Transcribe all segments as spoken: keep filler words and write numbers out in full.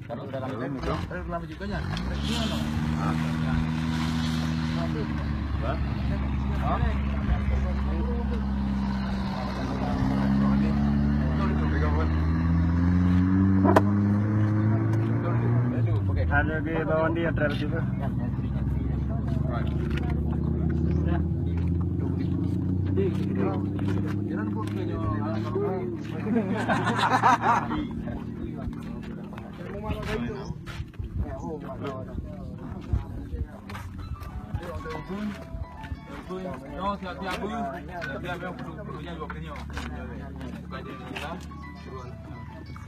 Taruh dalam itu. Taruh dalam juga ya. Ada di bawah dia, ada juga.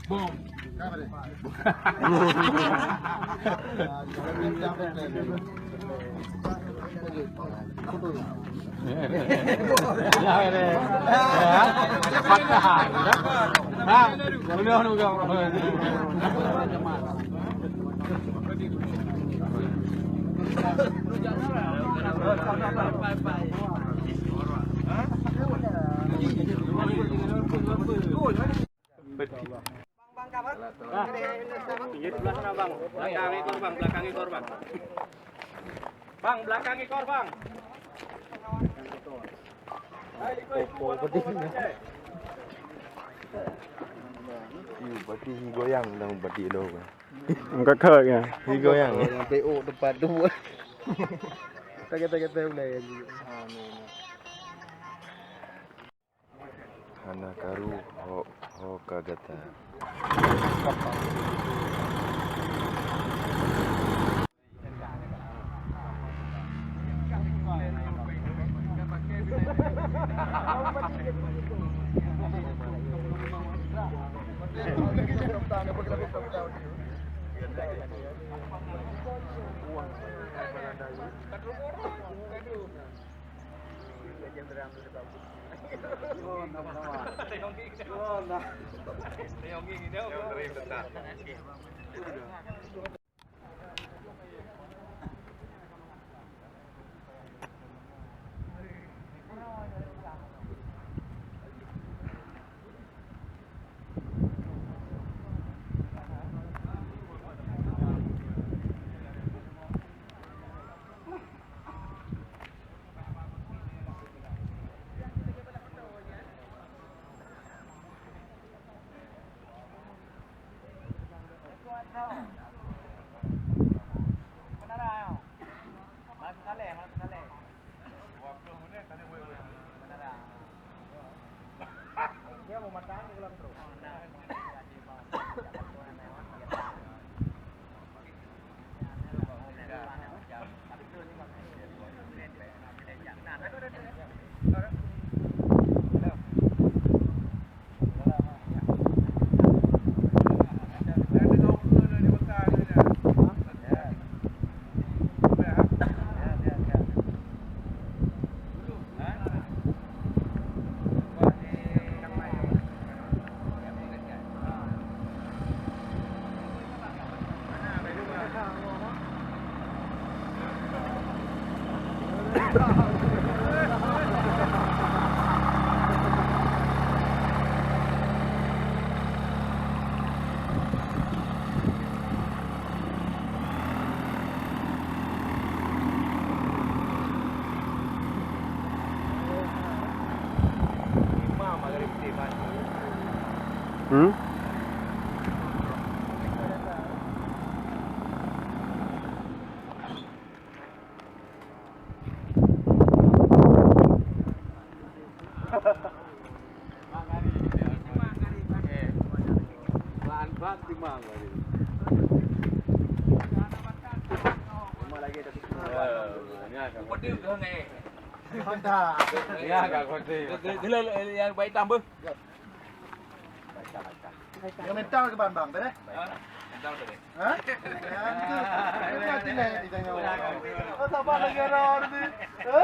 Bom. Bang, bang, bang. Pinggir sebelah sana, Bang. Belakang ekor, Bang. Belakang ekor, Bang. Bang, belakang ekor, Bang. Yu, berarti hi goyang dalam berarti lo. Enggak kau ya. Hi goyang. Yang P O tempat tu. Kata-kata ulai. Hana karu ho, ho ka gata. Hmm? Mantap. Ya, ka kote. Dia, dia, dia yang baik tambah. Yang mental ke ban, Bang, beres? Ha? Mental beres. Ha? Ya, itu. Itu hati lah, kita nyawa. Oh, sabar lagi ada orang tu. Ha?